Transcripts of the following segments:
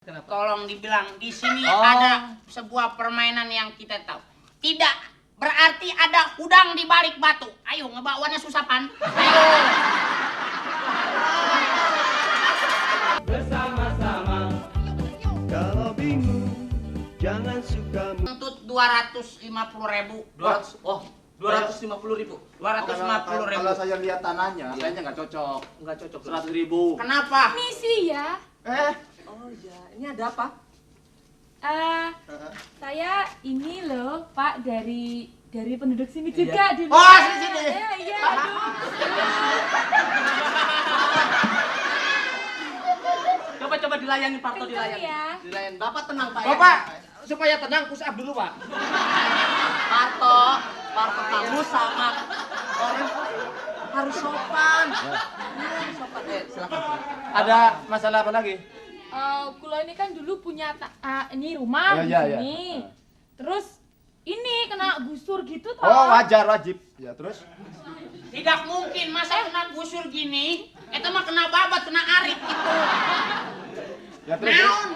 Kenapa? Tolong dibilang di sini ada sebuah permainan yang kita tahu. Tidak berarti ada udang di balik batu. Ayo ngebawanya susapan. Ayo. Bersama-sama. Kalau bingung, jangan suka. Untuk 250.000. 250.000. 250.000. Kalau saya lihat tanahnya, kayaknya nggak cocok. Nggak cocok. 100.000. Kenapa? Misi ya. Oh iya, ini ada apa? Saya ini loh Pak dari penduduk sini Iya. juga di Oh, sini. Iya, aduh. Coba dilayani Pak, Kenceng dilayani. ya. Dilayani. Bapak tenang Pak. Bapak, supaya tenang push up dulu, Pak. Parto kamu sama orang harus sopan. Sopan. Silakan. Ada masalah apa lagi? Kula ini kan dulu punya ini rumah di Iya. sini. Terus ini kena gusur gitu toh. Oh, wajar, wajib. Ya, terus? Tidak mungkin masa kena gusur gini. Itu mah kena babat, kena arit gitu. Ya, terus? Naon?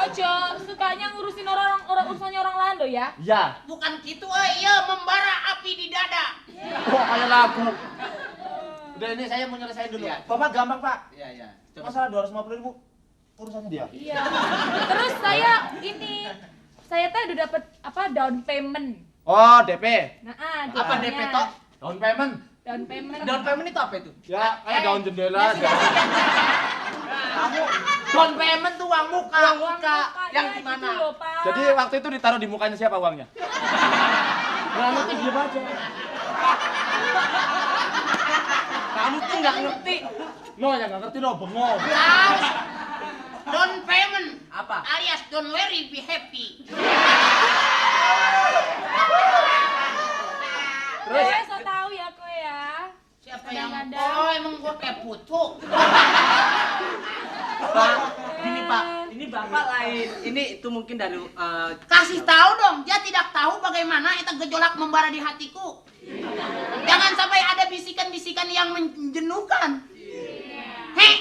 Ojo, sukanya ngurusin urusannya orang lain loh ya. Ya. Bukan gitu, iya membara api di dada. Oh, kayak lagu. Udah, ini saya mau nyelesain dulu. Iya. Bapak gampang, Pak. Iya. Masalah 250.000 urusannya dia. Iya. Terus saya tuh udah dapat down payment. Oh, DP. Nah, Apa DP toh? Down payment. Down payment. Down payment itu apa itu? Ya, kayak daun jendela. Kamu down payment tuh uang muka. Uang muka. Yang Ya, gimana? gitu loh, Pak. Jadi waktu itu ditaruh di mukanya siapa uangnya? Nggak ngerti, diam aja. Kamu tuh nggak ngerti. No, yang nggak ngerti no, bengong. Down payment. Apa? Alias don't worry, be happy. Terus? So tahu ya kok ya. Siapa yang Kadang-kadang. oh emang gua kayak putu. Pak, gini Pak, ini Bapak lain. Ini itu mungkin dari Kasih tahu dong, dia tidak tahu bagaimana itu gejolak membara di hatiku. Jangan sampai ada bisikan-bisikan yang menjenuhkan. Heh.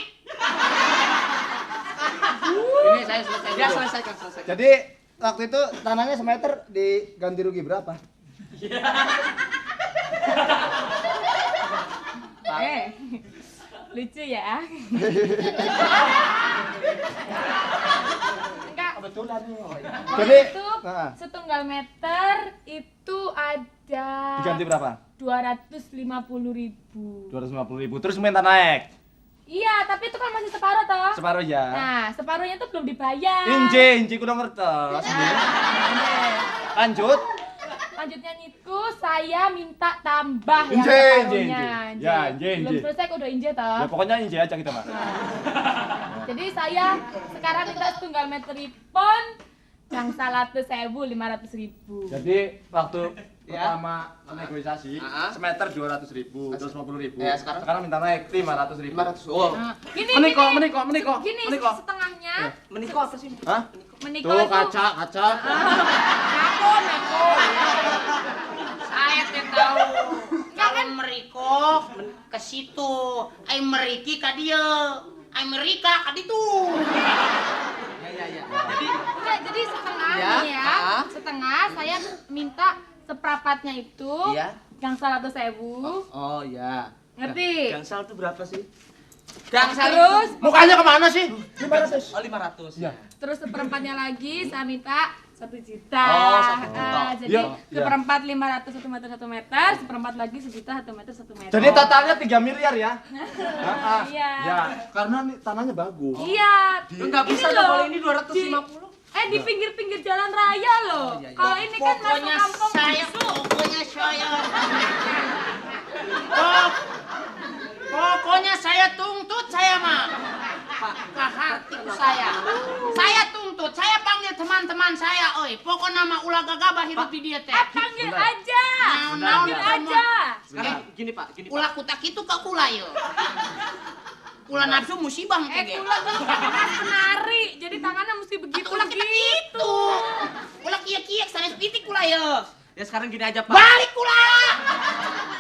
Ini saya selesai. dia dulu. selesaikan. Jadi waktu itu tanahnya semeter diganti rugi berapa? Lucu ya. Enggak. Kebetulan nih. Waktu Jadi itu nah, setunggal meter itu ada diganti berapa? 250.000. 250.000. Terus minta naik. Iya, tapi itu kan masih separuh toh. Separuh ya. Nah, separuhnya tuh belum dibayar. Inji kudu ngertos. Lanjut. Lanjutnya itu saya minta tambah yang Inje, separuhnya. inje. Ya, inje. Belum selesai kok udah inje toh. Ya pokoknya inji aja kita, Mas. Jadi saya sekarang minta setunggal meter pon yang 100.000, 500.000. Jadi waktu Ya. pertama negosiasi Ah. semeter 200.000, 250.000. Ya, sekarang minta naik 500.000. 500. Oh, Nah, Meniko. Gini, Meniko. setengahnya. meniko apa sih? Hah? Meniko Tuh itu. kaca. Neko. Saya teh tahu. Kalau meriko ke situ, ai meriki ka dieu. Amerika ka ditu. Ya. Jadi setengah Ya, nih ya. ah. Setengah saya minta seperempatnya itu Iya. yang 100.000. Oh ya. Ngerti? Gangsal tuh berapa sih? Terus Mukanya kemana sih? 500. Oh 500. Iya. terus seperempatnya lagi saya minta 1 juta. Oh, 1 juta. Jadi Iya, seperempat 500 1 meter 1 meter, seperempat lagi 1 juta 1 meter 1 meter. Jadi totalnya 3 miliar ya? Iya. Ya, karena nih tanahnya bagus. Iya. Enggak bisa Ini dong loh, kalau ini 250. di pinggir-pinggir jalan raya loh. Oh, iya. Kalau ini kan masuk Pokoknya kampung saya, bisu. Pokoknya saya tuntut saya mah. Ke hatiku saya. Saya tuntut, saya panggil teman-teman saya, oi. Pokoknya nama ulah gagabah hidup di dia teh. Panggil aja. Nah, Panggil nah, aja. Sekarang gini Pak. Ulah kutak itu ke kula yo. Kula nafsu musibah teh. Kula tuh penari, jadi tangannya mesti begitu. Ulah kita gitu. Ulah kiek-kiek sanes pitik kula yo. Ya sekarang gini aja Pak. Balik kula.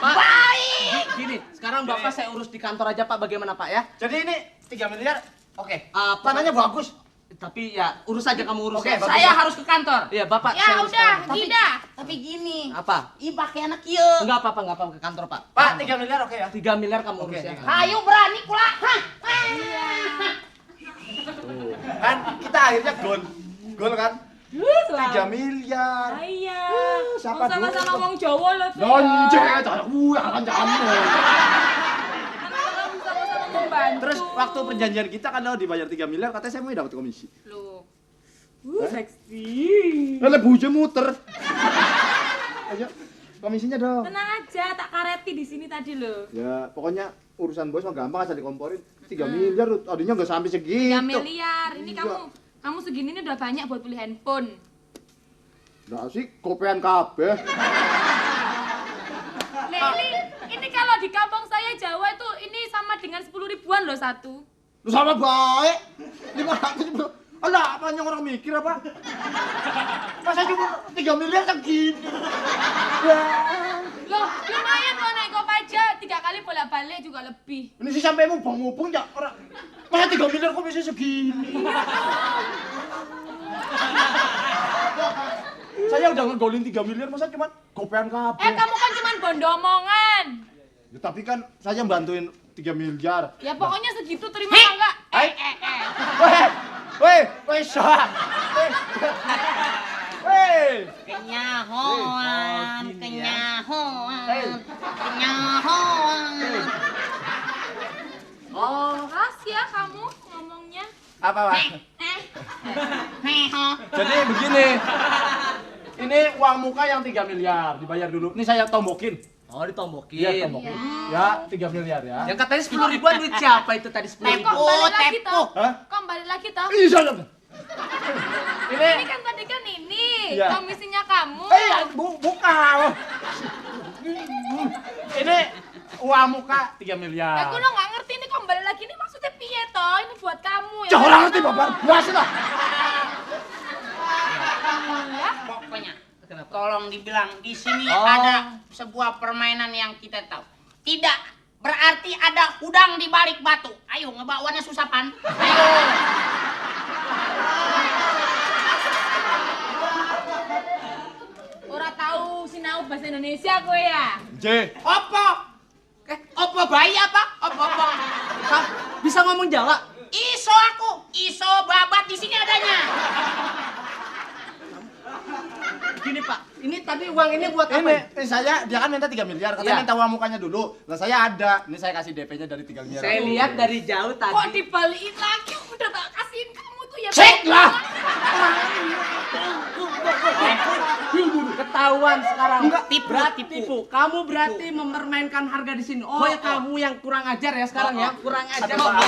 Pak. Baik. Gini, sekarang Bapak saya urus di kantor aja Pak, bagaimana Pak ya? Jadi ini 3 miliar, oke. Tanahnya bagus. Tapi ya urus aja kamu urus. Oke, ya. Saya harus ke kantor. Iya, Bapak. Ya saya urus udah, sekarang. tidak. Tapi gini. Apa? Ih, pakai anak ieu. Enggak apa-apa, enggak apa-apa ke kantor, Pak. Pak, 3 miliar oke ya? 3 miliar kamu urus Oke. ya. Hayu berani pula. Hah. Kan kita akhirnya gol kan? 3 miliar. Iya. siapa Sama-sama dulu? ngomong Jawa loh saya. Lonce, akan jamu. Sama-sama membantu. Terus waktu perjanjian kita kan lo dibayar 3 miliar, katanya saya mau dapat komisi. Loh. Seksi. Lalu buje muter. Ayo, komisinya dong. Tenang aja, tak kareti di sini tadi loh. Ya, pokoknya urusan bos mah gampang asal dikomporin. 3 miliar, tadinya nggak sampai segitu. 3 miliar. Ini Iya. kamu segini ini udah banyak buat beli handphone. Nggak sih, kopean kabeh. Nah, ini kalau di kampung saya Jawa itu ini sama dengan 10 ribuan loh satu. Lu sama baik. 500. Alah, apanya orang mikir apa? Masa cuma 3 miliar segini? Loh, lumayan kalau naik Kopaja 3 kali bolak-balik juga lebih. Ini sih sampai mubeng-mubeng ya orang. Masa 3 miliar kok bisa segini? Saya udah ngegolin 3 miliar, masa cuma kopean kabeh? Kamu kan cuma bondo omongan. Ya, tapi kan saya bantuin 3 miliar. Ya pokoknya segitu terima apa enggak? Weh, Syah. Weh. Kenyahoan, Oh, gini ya. kenyahoan, kenyahoan. Oh, keras ya kamu ngomongnya. Apa, Pak? Heho. Jadi begini. Ini uang muka yang 3 miliar, dibayar dulu. Ini saya tombokin. Oh, ditombokin. Iya, tombokin. Ya, 3 miliar ya. Yang katanya 10 ribuan duit siapa itu tadi 10 Kok ribu? balik lagi toh? Hah? Kok balik lagi toh? Ih, saya. Ini kan tadi kan ini Iya. komisinya kamu. Bukan. Ini uang muka 3 miliar. Aku lo nggak ngerti ini kok balik lagi ini maksudnya piye toh? Ini buat kamu ya. Jangan ngerti, Bapak. Biasa lah. Ya. Pokoknya, tolong dibilang di sini Oh. ada sebuah permainan yang kita tahu. Tidak berarti ada udang di balik batu. Ayo ngebawanya susah pan. Ayo. Ora tahu sinau bahasa Indonesia kowe ya? J. Opo? Opo bayi apa? Opo? Bisa ngomong Jawa? Iso aku, iso babat di sini adanya. Gini, Pak. Ini tadi uang ini buat apa? Ini saya, dia kan minta 3 miliar. Katanya Iya. minta uang mukanya dulu. Nah, saya ada. Ini saya kasih DP-nya dari 3 miliar. Saya lihat dari jauh tadi. Kok dibalikin lagi? Udah tak kasihin kamu tuh ya. Cek lah. Ketahuan sekarang. Enggak, tipu, Berarti tipu. Kamu berarti mempermainkan harga di sini. Oh, ya kamu yang kurang ajar ya sekarang ya. Kurang ajar. Aduh, Pak.